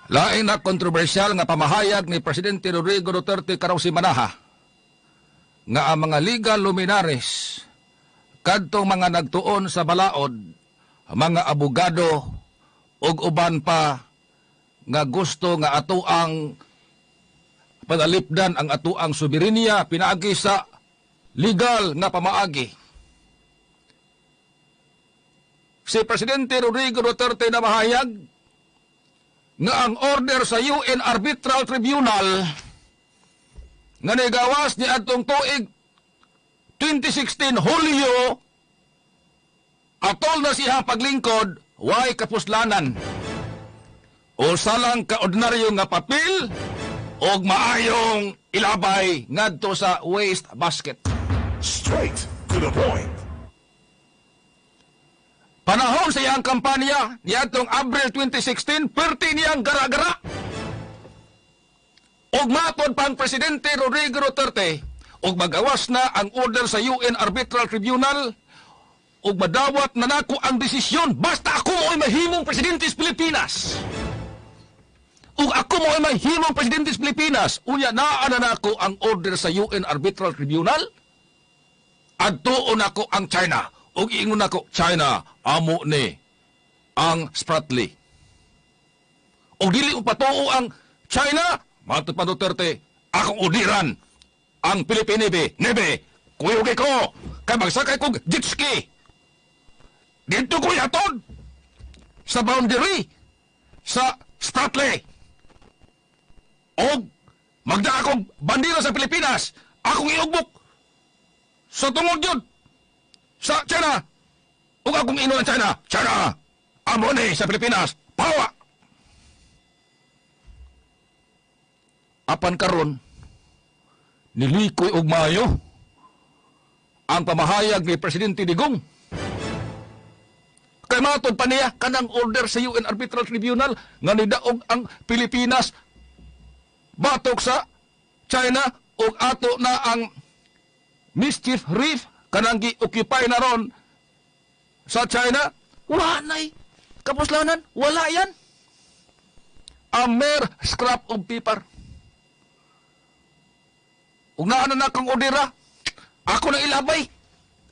Lain na kontrobersyal nga pamahayag ni Presidente Rodrigo Duterte karong simanaha nga ang mga legal luminaries, kadtong mga nagtuon sa balaod, mga abogado ug uban pa nga gusto nga atoang panalipdan ang atoang soberenya pinaagi sa legal nga pamaagi. Si Presidente Rodrigo Duterte na mahayag nga ang order sa UN Arbitral Tribunal nga nigawas ni adtong tuig 2016 Hulyo, atol na siya paglingkod, way kapuslanan, usa lang ka ordinaryo nga papel og maayong ilabay ngadto sa waste basket. Straight to the point. Panahon sa iyang kampanya niadtong Abril 2016, perti niyang gara-gara. Og matod pang Presidente Rodrigo Duterte, og magawas na ang order sa UN Arbitral Tribunal, og madawat na nako ang desisyon basta ako mo'y mahimong presidente sa Pilipinas. Ug ako mo'y mahimong presidente sa Pilipinas, unya naa na nako ang order sa UN Arbitral Tribunal, adtuon nako ang China ug ingon nako, "China, amo ni ang Spratly." Ug dili ko patuo ang China, matod pa Duterte, akong orderan ang Philippine Navy. Navy, kuyog ko, kay magsakay kog jet ski. Dito ko yatod sa boundary sa Spratly. Og magdaa akong bandera sa Pilipinas, akong iugbok sa tungod yun sa China. Ug akong ingnon ang China, "China, amo ni sa Pilipinas, pawa." Apan karon nilikoy og maayo ang pamahayag ni Presidente Digong. Kay matod pa niya, kanang order sa UN Arbitral Tribunal nga nidaog ang Pilipinas batok sa China ug ato na ang Mischief Reef, kanang gi-occupy na ron sa China, wala na'y kapuslanan, wala yan. A mere scrap of paper. Ug naa na akong ordera, ako na ilabay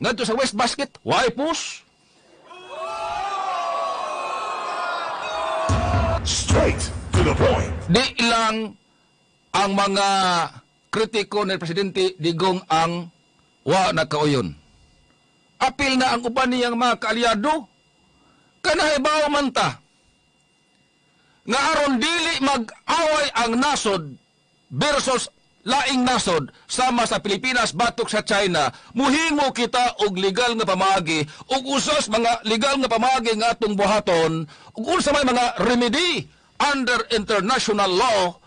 ngadto sa waste basket, why push? Straight to the point. Di lang ang mga kritiko ni Presidente Digong ang wa nakauyon. Apil na ang uban niyang mga kaalyado. Kanahibaw man ta nga aron dili mag-away ang nasod versus laing nasod sama sa Pilipinas batok sa China, muhimo kita og legal nga pamaagi, ug usas mga legal nga pamaagi nga atong buhaton ug unsa may mga remedy under international law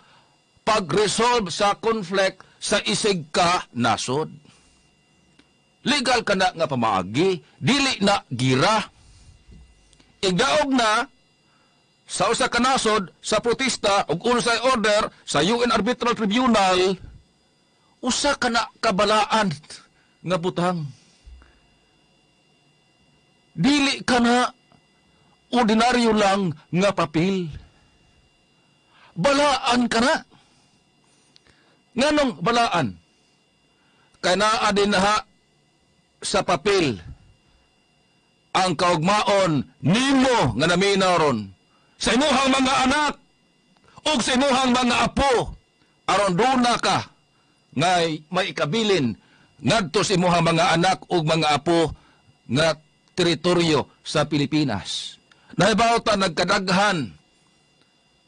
pag-resolve sa conflict sa isig ka nasod. Legal ka na nga pamaagi, dili na gira. Igdaog na sa usa ka nasod sa protesta ug unsay order sa UN Arbitral Tribunal, usa ka na kabalaan nga butang. Dili ka na ordinaryo lang nga papel. Balaan ka na. Nganong balaan? Kay naa din ha sa papel ang kaugmaon nimo nga naminaw ron sa imuhang mga anak ug sa imuhang mga apo, aron duna ka nga may ikabilin ngadto sa imuhang mga anak ug mga apo nga teritoryo sa Pilipinas. Nahibaw ta nagkadaghan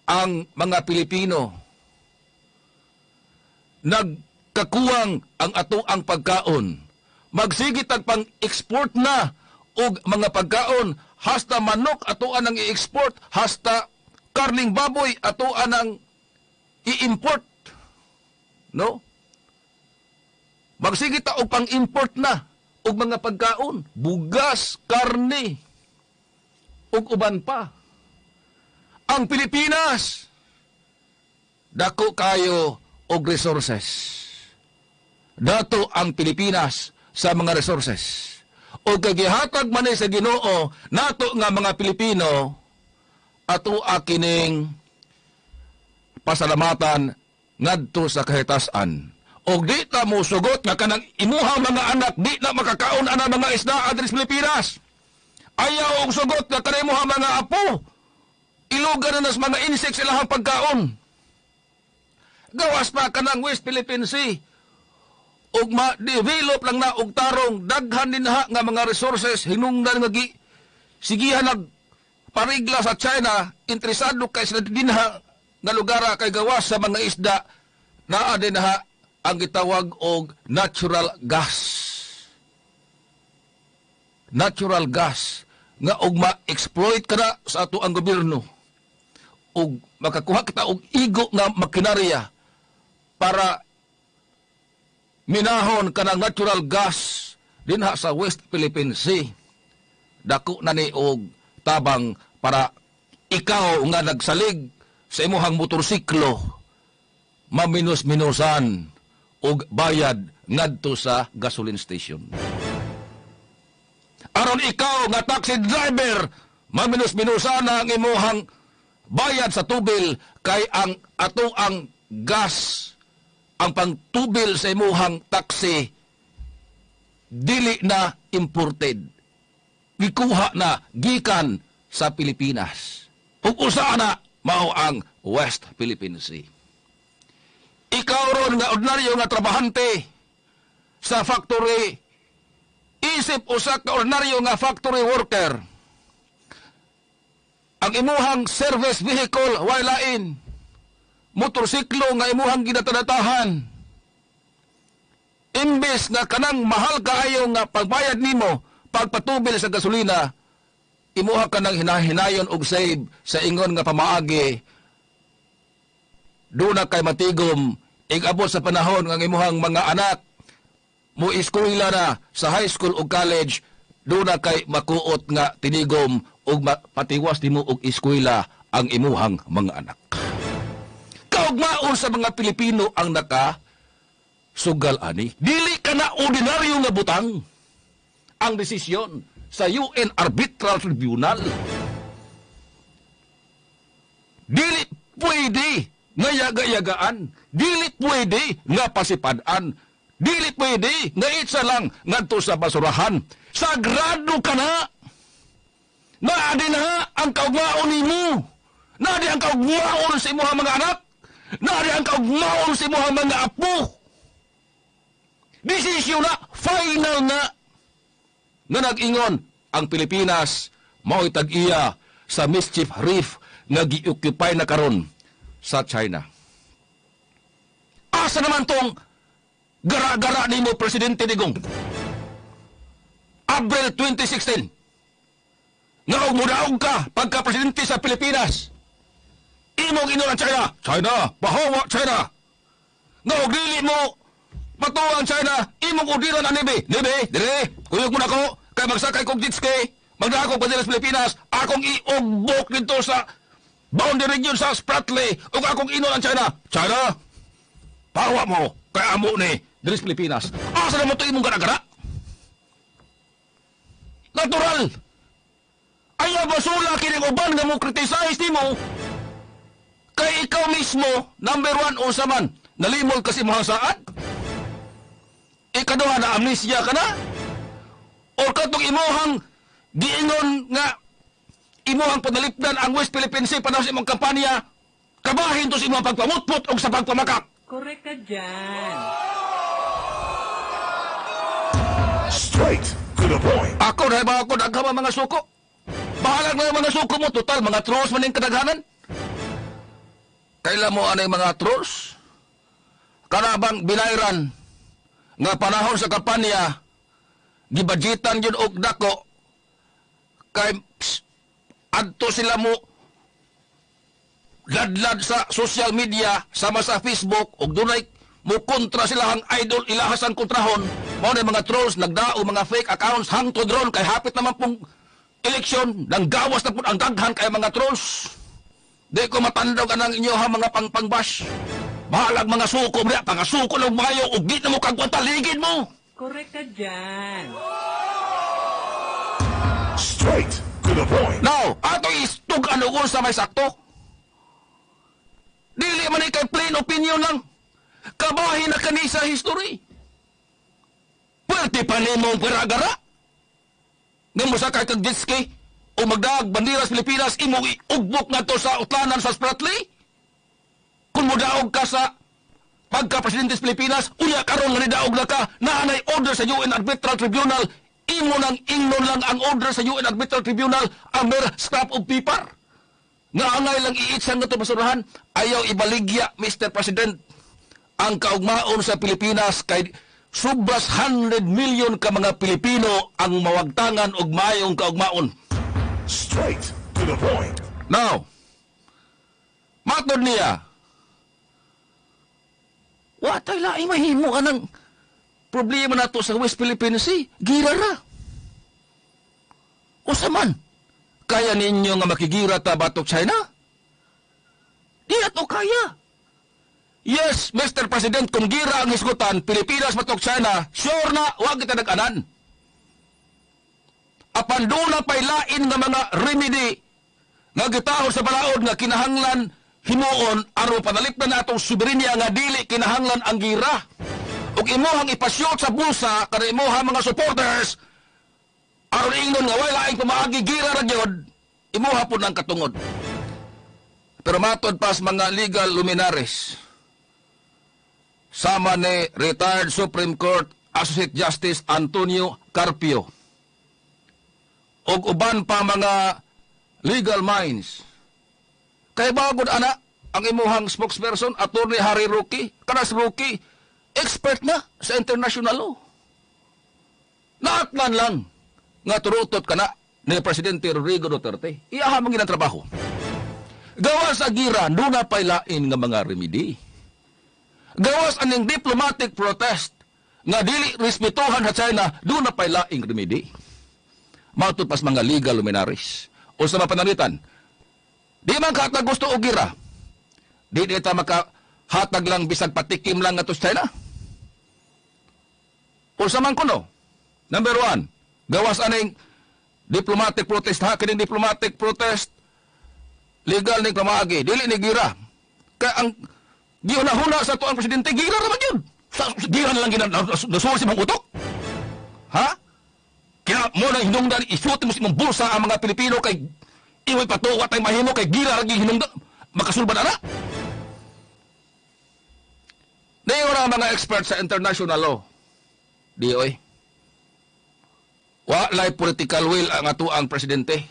ang mga Pilipino, nagkakuwang ang atoang pagkaon, magsige tag pang export na og mga pagkaon, hasta manok atoan ang i-export, hasta karning baboy atoan ang i-import, no? Magsige ta og pang-import na og mga pagkaon, bugas, karne ug uban pa. Ang Pilipinas dako kayo og resources. Dato ang Pilipinas sa mga resources. O kay gihatag man ni sa Ginoo nato nga mga Pilipino ato kining pasalamatan ngadto sa kahitasan. Og di ta mo sugot nga kanang imuhang mga anak di na makakaon ana mga isda adri sa Pilipinas. Ayaw og sugot nga kanang imuhang mga apo ilugan na nas mga insects ilahang pagkaon. Gawas pa kanang West Philippine Sea, ug ma-develop lang na og tarong, daghan dinha nga mga resources hinungdan nga gi sigihan nag parigla sa China. Interesado kay sila dinha nga lugar kay gawas sa mga isda, naa dinha ang gitawag og natural gas. Natural gas nga og ma-exploit kana sa ato ang gobyerno ug makakuha kita og igo nga makinarya para minahon kanang natural gas dinha sa West Philippine Sea, dako na ni og tabang para ikaw nga nagsalig sa imuhang motorsiklo maminus-minusan og bayad ngadto sa gasoline station. Aron ikaw nga taxi driver, maminus-minusan na ang imuhang bayad sa tubil kay ang ato ang gas, ang pangtubil sa imuhang taxi, dili na imported. Gikuha na gikan sa Pilipinas. Ug usa na mao ang West Philippine Sea. Ikaw ron nga ordinaryo nga trabahante sa factory, isip usa ka ordinaryo nga factory worker, ang imuhang service vehicle way lain, motorsiklo nga imuhang ginatanatahan. Imbes nga kanang mahal kaayo nga pagbayad nimo pagpatubil sa gasolina, imuha ka nang hinahinayon og save sa ingon nga pamaagi, duna kay matigom ig-abot sa panahon nga ang imuhang mga anak mo eskwela na sa high school o college, duna kay makuot nga tinigom ug patiwas nimo og eskwela ang imuhang mga anak. Kaugmaon sa mga Pilipino ang naka sugal ani. Dili ka na ordinaryo nga butang ang desisyon sa UN Arbitral Tribunal. Dili pwede nga yaga-yagaan, dili pwede nga pasipad-an, dili pwede nga itsa lang ngadto sa basurahan. Sagrado ka na. Naa na ang kaugmaon nimo. Naa di ang kaugmaon sa imuhang mga anak. Naa di ang kaugmaon sa imuhang mga apo. Desisyon na, final na. Nga nag-ingon ang Pilipinas mao'y tag-iya sa Mischief Reef nga gi-occupy na karon sa China. Asa naman tong gara-gara nimo, Presidente Digong? Abril 2016. Nga og mudaog ka pagka presidente sa Pilipinas, imong ingon ang China, "China, pahawa China." Nga og dili mo matuwa ang China, imong orderan ang Navy. "Navy, dire, kuyog mo na ko, kay magsakay kog jet ski, magdako pa sa Pilipinas, akong iugbok dito sa boundary region sa Spratly, ug akong ingon ang China, 'China, pahawa mo, kay amo ni, diri sa Pilipinas.'" Asa na mo ito imong gara-gara? Natural! Ayaw basula kining uban nga mo criticize nimo kay ikaw mismo, number one, unsa man, nalimol kasi mo saad? Ikaduha, na amnesia ka na? O katong imuhang giingon nga imuhang panalipdan ang West Philippine Sea panahon sa imong kampanya, kabahin to sa imong pagpamutpot o sa pagpamakak? Correct ka dyan. Straight to the point. Ako, dahil ba ako daghan mga suko? Bahalag na yung mga suko mo, total, mga trolls man yung kadaghanan. Kailan mo ano yung mga trolls? Kanabang binayran nga panahon sa kampanya, gibudgetan yun og dako, kay pss, adto sila mo ladlad sa social media sama sa Facebook ug dunay mo kontra sila ang idol ilahas ang kontrahon. Mao na mga trolls nagdao mga fake accounts hangtod ron kay hapit naman pong eleksyon, nang gawas na pud ang daghan kay mga trolls. Di ko matandog anang inyo ha mga pangpangbash. Bahalag mga suko mo, pangasuko lang mayo ug di na mo kagwanta ligid mo. Correct ka dyan. Straight to the point. Now, ato istug ano sa may sakto. Dili man ni Kay plain opinion lang. Kabahin na kani sa history. Pwerte pa nimong piragara. Nga mosakay kag jet ski o magdaag bandera sa Pilipinas, imong iugbok nga to sa utlanan sa Spratly. Kung modaog ka sa pagka-presidente sa Pilipinas, unya karon nga nidaog na ka, naanay order sa UN Arbitral Tribunal, imo nang ingnon lang ang order sa UN Arbitral Tribunal, a mere scrap of paper. Nga angay lang iitsan nga to basurahan, ayaw ibaligya, Mr. President, ang kaugmaon sa Pilipinas kay subras 100 million ka mga Pilipino ang mawagtangan og maayong kaugmaon. Straight to the point. Now, matod niya, wa tay laing mahimo anang problema nato sa West Philippine Sea, gira ra. Usa man, kaya ninyo nga makigira ta batok China? Di na to kaya. Yes, Mr. President, kung gira ang hisgutan, Pilipinas batok China, sure na, wag kita nag-anan. Apan duna pa'y lain nga mga remedy nga gitahod sa balaod nga kinahanglan himuon aron panalipdan na atong soberenya nga dili kinahanglan ang gira. Ug imuhang ipasyot sa bulsa kada imuhang mga supporters aron ingnon nga way laing pamaagi, gira ra gyud, imuha pud ang katungod. Pero matod pas mga legal luminaries sama ni retired Supreme Court Associate Justice Antonio Carpio ug uban pa mga legal minds. Kay bagod ana ang imuhang spokesperson, Attorney Harry Roque, kanas Roque, expert na sa international law. Naatlan lang nga turutot kana ni Presidente Rodrigo Duterte. Iyaha man ginang trabaho. Gawas sa gira, duna pa'y lain nga mga remedy. Gawas aning diplomatic protest nga dili respetuhan sa China, duna pa'y laing remedy. Matod pas mga legal luminaries. O sa mapananglitan, di man ka gusto og gira. Di di ta makahatag lang bisag patikim lang ngadto sa China. Unsa man kuno? Number one, gawas aning diplomatic protest ha, kining diplomatic protest legal ning pamaagi, dili ni gira. Kay ang gihuna-huna sa atoang presidente, gira ra man yun. Sa gira na lang nasuol sa imong utok. Ha? Kaya mo nang hinungdan, isuot mo sa imong bulsa ang mga Pilipino kay iway patuwa tay mahimo kay gira ra gyud hinungdan. Makasulbad ana. Niyo ang mga expert sa international law. Di oy. Wa lay political will ang atoang presidente.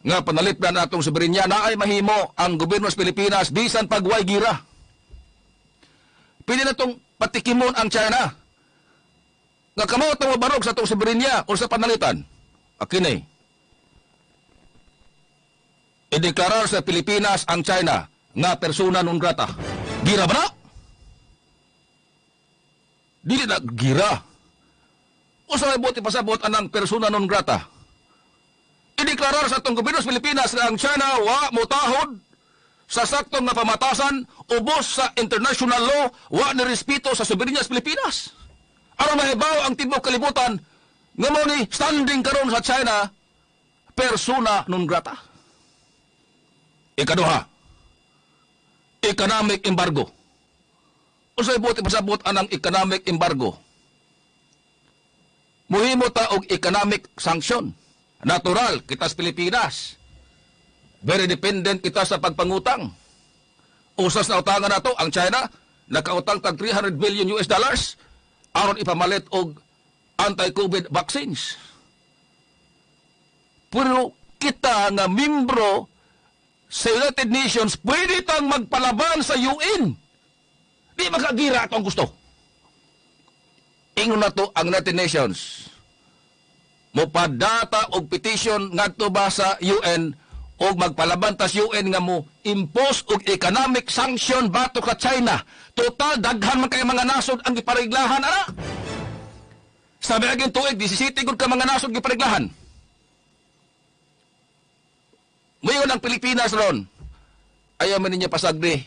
Nga panalipdan atong soberenya, naay mahimo ang gobyerno sa Pilipinas bisan pagway gira. Pwede na tong patikimon ang China. Nga kamo itong mabarog sa atong soberenya o sa panalitan. Akini. Ideklarar sa Pilipinas ang China nga persona non grata. Gira ba na? Dili na gira. Usa may buot ipasabot anang persona non grata? Ideklarar sa atong gobyerno sa Pilipinas nga ang China wa motahod sa saktong nga pamatasan ubos sa international law, wa ni respeto sa soberenya sa Pilipinas. Aron mahibaw ang tibuok kalibutan nga mo ni standing karon sa China, persona non grata. Ikaduha, economic embargo. Unsay buot ipasabot anang economic embargo? Muhimo ta og economic sanction. Natural, kita sa Pilipinas, very dependent kita sa pagpangutang. Usas na utangan nato ang China, nakautang tag 300 billion US dollars aron ipamalit og anti-COVID vaccines. Pero kita nga membro sa United Nations, pwede tang magpalaban sa UN. Di makagira ato ang gusto. Ingon na to ang United Nations. Mopadata og petition ngadto ba sa UN og magpalaban tas UN nga mo impose og economic sanction batok ka China. Total daghan man kay mga nasod ang gipariglahan ana. Sa miaging tuig 17 gud ka mga nasod gipariglahan. Muingon ang Pilipinas ron. Ayaw man ninyo pasagdi.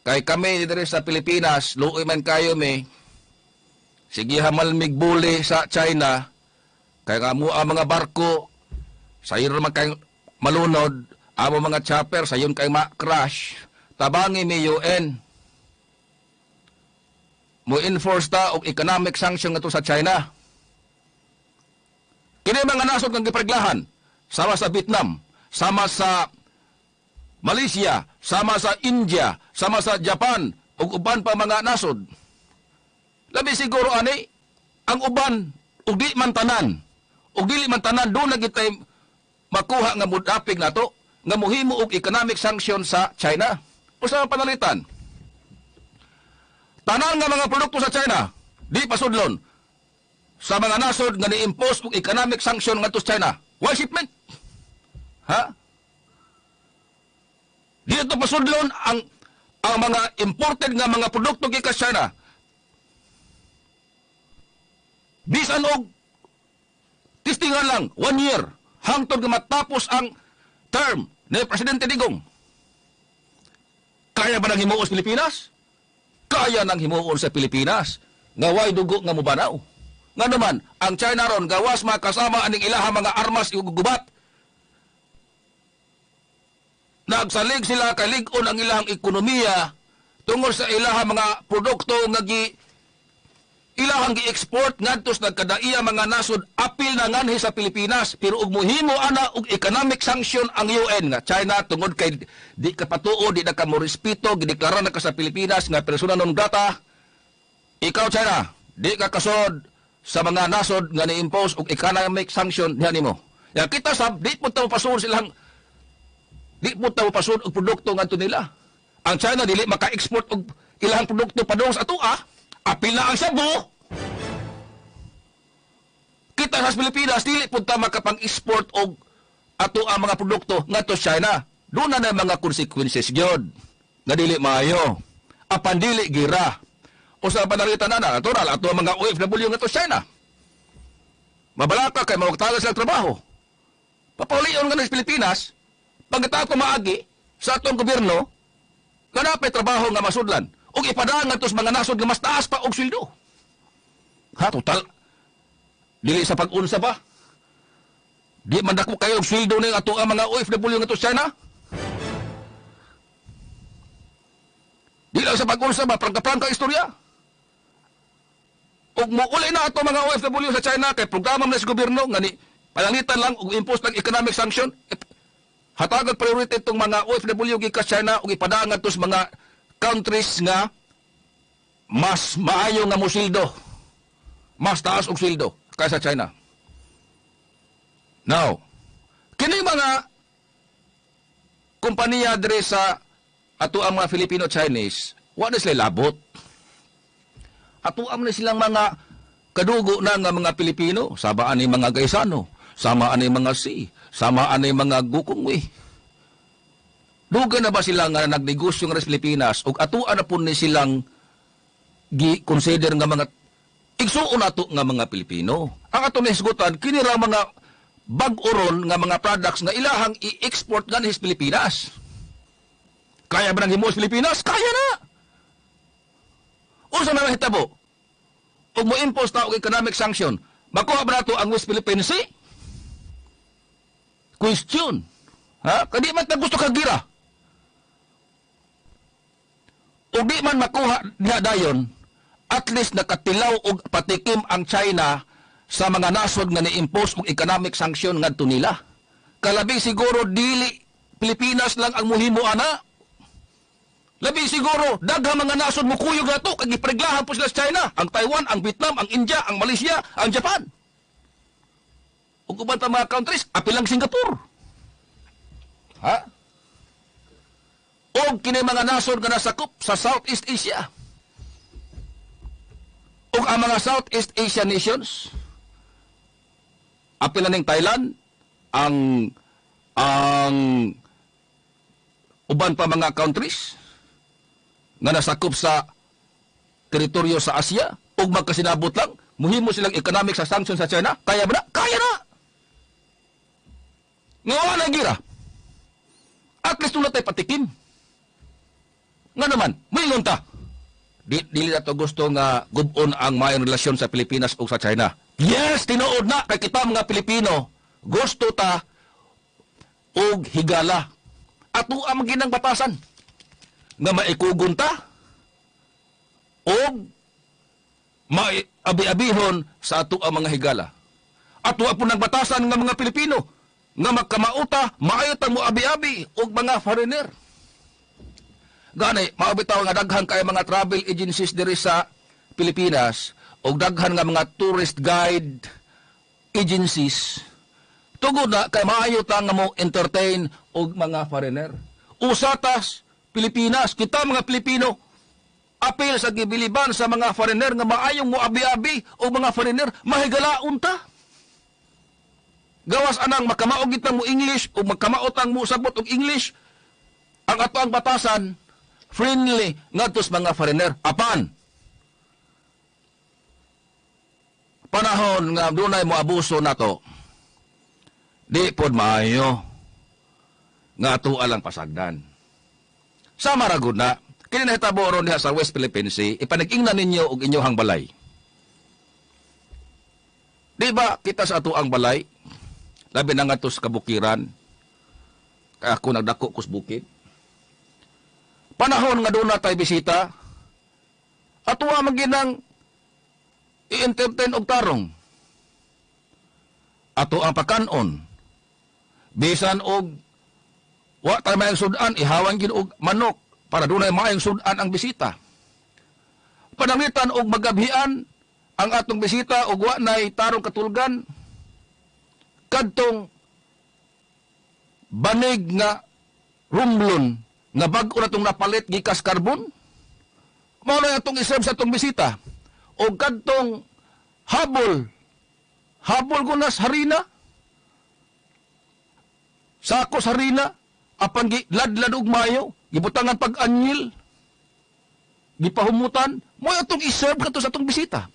Kay kami diri sa Pilipinas, luoy man kayo mi. Sige hamal migbuli sa China. Kay nga mo ang mga barko, sayon man kay malunod, amo mga chopper, sayon kay ma-crash. Tabangi mi UN. Mo enforce ta og economic sanction ngadto sa China. Kini mga nasod nga gipreglahan sama sa Vietnam, sama sa Malaysia, sama sa India, sama sa Japan ug uban pa mga nasod. Labi siguro ani ang uban ug di man tanan. Ug dili man tanan duna gitay makuha nga mudapig nato nga muhimo og economic sanction sa China. Usa man panalitan? Tanan nga mga produkto sa China di pasudlon sa mga nasod nga ni-impose og economic sanction ngadto sa China. Why shipment? Ha? Di to pasudlon ang mga imported nga mga produkto gikan sa China. Bisan og testingan lang one year hangtod nga matapos ang term ni Presidente Digong. Kaya ba nang himuon sa Pilipinas? Kaya nang himuon sa Pilipinas. Nga way dugo nga mubanaw. Nga naman, ang China ron gawas makasama aning ilaha mga armas igugubat. Nagsalig sila kay lig-on ang ilahang ekonomiya tungod sa ilaha mga produkto nga gi ilahang gi-export ngadto sa nagkadaiya mga nasod, apil na nganhi sa Pilipinas. Pero ug mohimo ana og economic sanction ang UN nga China, tungod kay di ka patuo, di na ka mo respeto, gideklara na ka sa Pilipinas nga persona non grata, ikaw China, di ka kasod sa mga nasod nga ni-impose og economic sanction diha nimo. Ya kita sab di po ta mopasud silang, di po ta mopasud og produkto ngadto nila. Ang China dili maka-export og ilahang produkto padung sa atoa, apil na ang shabu. Kita sa Pilipinas dili pud ta makapang-export og ato ang mga produkto ngadto sa China. Doon na mga consequences gyud nga dili maayo. Apan dili gira. O sa panalitan na, natural ato ang mga OFW ngadto sa China. Mabalaka kay mawagtagas silang trabaho. Papaulion nga na sa Pilipinas, pagkatapos maagi sa atong gobyerno, kanapay trabaho nga masudlan ug ipadaan ngadto sa mga nasod nga mas taas pa og sweldo. Ha, total. Dili sa pag-unsa ba? Di man dako kayo og sweldo ning ato ang mga OFW ngadto sa China? Di lang sa pag-unsa ba, prangka-prangka istorya. Ug muuli na ato mga OFW sa China kay programa man sa gobyerno nga ni pananglitan lang og impose ng economic sanction. Hatagag priority itong mga OFW gikan sa China ug ipadaan ngadto sa mga countries nga mas maayo nga mosildo, mas taas og sweldo kaysa China. Now, kini mga kompanya diri sa ato ang mga Filipino-Chinese, wa na sila labot. Ato ang na silang mga kadugo na nga mga Pilipino, sama ani mga Gaisano, sama ani mga Si, sama ani mga Gokongwei. Dugay na ba sila nga nagnegosyo nga sa Pilipinas ug atoa na pud ni silang gi-consider nga mga igsuon nato nga mga Pilipino? Ang ato nahisgutan kini ra mga bag-o ron nga mga products nga ilahang i-export nga sa Pilipinas. Kaya ba nang himo sa Pilipinas? Kaya na. Unsa man hitabo? Ug mo-impose ta og economic sanction, makuha ba nato ang West Philippine Sea? Question. Ha? Kadi man ta gusto ka gira. Ug di man makuha niya dayon, at least nakatilaw og patikim ang China sa mga nasod nga ni-impose og economic sanction ngadto nila. Kalabi siguro dili Pilipinas lang ang muhimo ana. Labi siguro daghang mga nasod mukuyog nato kay gipreglahan po sila sa China, ang Taiwan, ang Vietnam, ang India, ang Malaysia, ang Japan. Ug uban pa mga countries, apil ang Singapore. Ha? Og kini mga nasod nga nasakop sa Southeast Asia. Ug ang mga Southeast Asia nations, apil na ning Thailand, ang uban pa mga countries nga nasakop sa teritoryo sa Asia, ug magkasinabot lang, muhimo silang economic sa sanction sa China, kaya ba na? Kaya na! Nga wala gira. At least wala tayo patikim. Nga naman, muingon ta. Dili na to gusto nga gubon ang maayong relasyon sa Pilipinas o sa China. Yes, tinuod na kay kita mga Pilipino, gusto ta og higala. Ato ang ginang batasan. nga maikugon ta og maabi-abihon sa ato ang mga higala. Ato po ng batasan nga mga Pilipino nga magkamauta, maayo tang moabi-abi og mga foreigner. Gani, mao bitaw nga daghan kay mga travel agencies diri sa Pilipinas og daghan nga mga tourist guide agencies, tugod na kay maayo ta nga mo entertain og mga foreigner. Usa tas Pilipinas, kita mga Pilipino, apil sa gibiliban sa mga foreigner nga maayong mo abi-abi og mga foreigner, mahigalaon ta. Gawas anang makamao gid mo English o magkamao tang mo sabot og English, ang ato ang batasan friendly ngadto sa mga foreigner. Apan panahon nga dunay mo abuso nato, di pod maayo nga ato alang pasagdan. Sama ra gud na kini nahitabo ron diha sa West Philippine Sea, ipanag-ingnan ninyo og inyohang balay. Di ba kita sa ato ang balay, labi na ngadto sa kabukiran, kaya ako nagdako kus bukid. Panahon nga doon na tayo bisita, atuwa maginang i-entertain og tarong. Ato ang pakanon, bisan og wa tayo mayang sudan, ihawan gid og manok para dunay maayong sudan ang bisita. Pananglitan og magabhian ang atong bisita og wa nay tarong katulgan, kadtong banig nga rumlon nga bag-o na itong napalit gikas karbon, mao na atong iserve sa atong bisita. O kadtong habol, habol gunas harina, sako sa harina, apan giladlad og mayo, gibutangan pag-anyil, gipahumutan, mao atong iserve kadto sa atong bisita.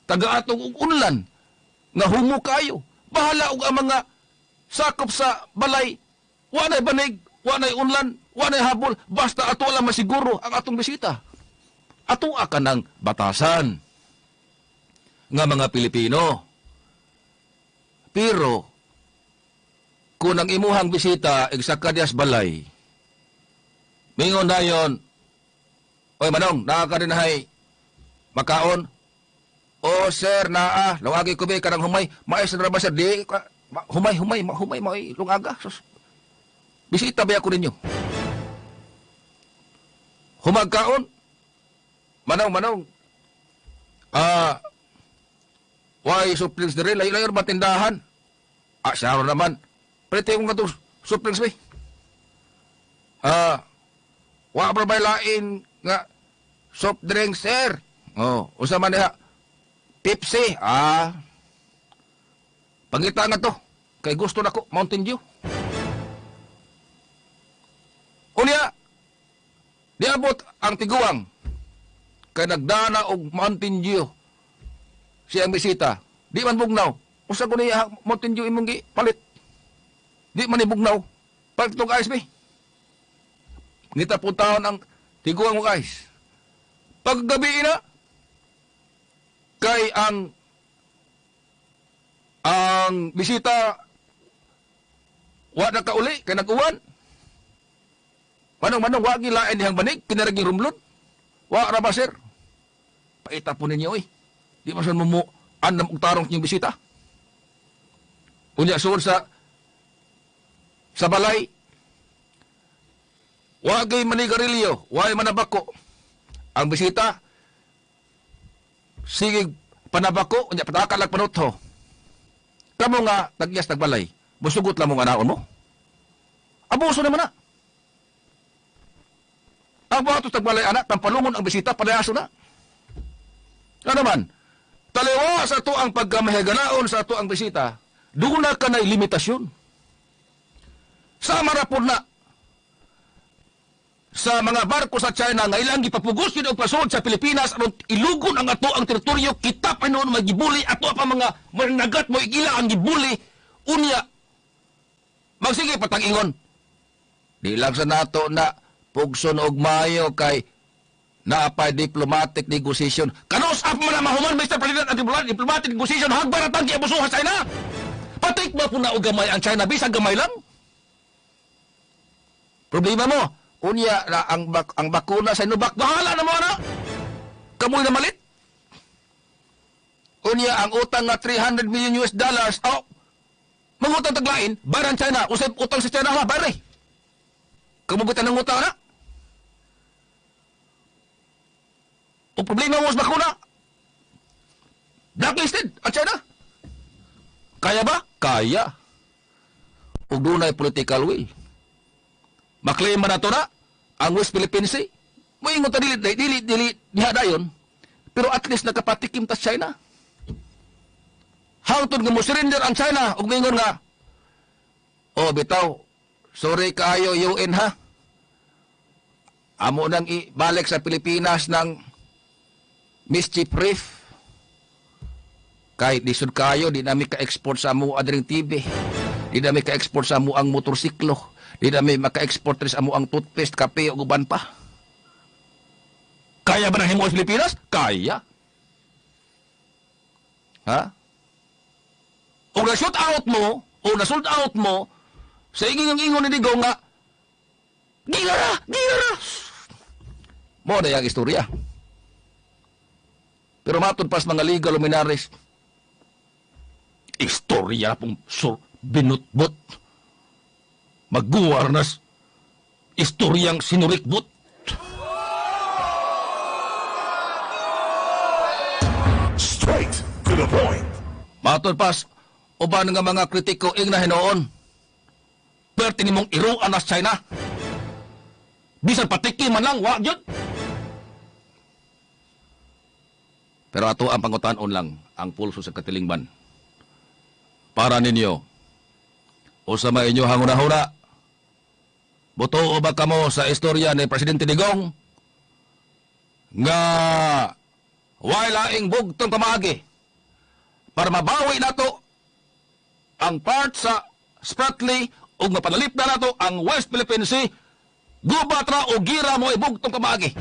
Taga atong og unlan nga humo kayo, bahala og ang mga sakop sa balay, wa nay banig, wa nay unlan, wa nay habol, basta ato lang masiguro ang atong bisita. Ato ka ng batasan nga mga Pilipino. Pero kung ang imuhang bisita igsaka dias balay, mingon dayon, "Oy manong, naa ka dinhay makaon?" "O sir, naa, lungagi ko be kanang humay, mais na ba sir?" "Di, humay, humay, humay, may lungaga. Sus. Bisita ba ako ninyo? Humagkaon? Manong, manong. Why soft drinks dire? Layo-layo ba tindahan? Ah, siya naman. Pwede kong katong soft drinks, bay. Wa pa ba lain nga soft drinks, sir? Oh, usa man diha? Pepsi. Ah. Pangita nga to. Kay gusto nako Mountain Dew. Unya, niabot ang tiguang kay nagdana og Mountain Dew siyang bisita. Di man bugnaw. Usa ko niya Mountain Dew imong gi palit. Di man ni bugnaw. Palit tong ice be. Ngita po taon ang tiguang og ice. Paggabi na kay ang bisita wa na kauli kay nag-uwan. Manong, manong, wa gilain dihang banig kinaraging rumlon. Wa ra ba sir? Paita po ninyo oy. Di man mo mo andam og tarong inyong bisita. Unya suod sa balay, wa gay manigarilyo, wa manabako. Ang bisita sige panabako, unya pataka lang panutho. Kamo nga tagyas tagbalay, musugot lang mong anaon mo. Abuso naman na. Ang buhatos tagbalay anak, tampalungon ang bisita, palayaso na. Ano man, taliwa sa ato ang pagkamahiganaon sa ato ang bisita, doon na ka na'y limitasyon. Sama ra pod na sa mga barko sa China nga ilang gipapugos yun og pasod sa Pilipinas aron ilugon ang ato ang teritoryo, kita pa noon magibuli ato pa mga managat mo igila ang gibuli, unya magsige patang-ingon di lang sa nato na pugson og mayo kay naapay diplomatic negotiation. Kanus up man na mahuman, Mr. President, ang diplomatic negotiation? Hagbaratang giabusuhan sa China. Patik ba po na og gamay ang China, bisag gamay lang? Problema mo. Unya na ang bakuna sa Sinovac, bahala na mo ana. Kamoy na malit. Unya ang utang nga US$300 million, oh, mangutang taglain, baran China, usay utang sa China ha, bare. Kamugutan ng utang na. O problema mo sa bakuna, blacklisted ang China. Kaya ba? Kaya. Ug dunay political will. Maklaim man nato na ang West Philippine Sea. Moingon ta dili dili dili diha dayon. Pero at least nakapatikim ta sa China. Hangtod nga mo surrender ang China ug moingon nga, "Oh, bitaw, sorry kaayo UN ha. Amo nang ibalik sa Pilipinas ng Mischief Reef. Kahit lisod kayo, di nami ka-export sa amo adring TV. Di nami ka-export sa amo ang motorsiklo. Di nami maka-export rin sa amo ang toothpaste, kape, o uban pa." Kaya ba ng himo sa Pilipinas? Kaya. Ha? O na-shoot out mo, o na-sold out mo, sa ingin ang ingon ni Digong nga, "Giyera! Giyera!" Mo na yung istorya. Pero matod pas mga legal luminaries, istorya pong sur binutbut. Magguwar nas istoryang sinurikbut. Straight to the point. Matod pas, uban nga mga kritiko ing na hinuon. Perti nimong iruan nas China. Bisan patiki man lang, wa gyud. Pero ato ang pangutan-on lang ang pulso sa katilingban. Para ninyo, o sa mga inyo hanguna-huna, buto ba kamo sa istorya ni Presidente Digong nga way laing bugtong pamaagi para mabawi nato ang part sa Spratly ug mapanalip na nato ang West Philippine Sea, gubat ra o gira mo ibugtong pamaagi?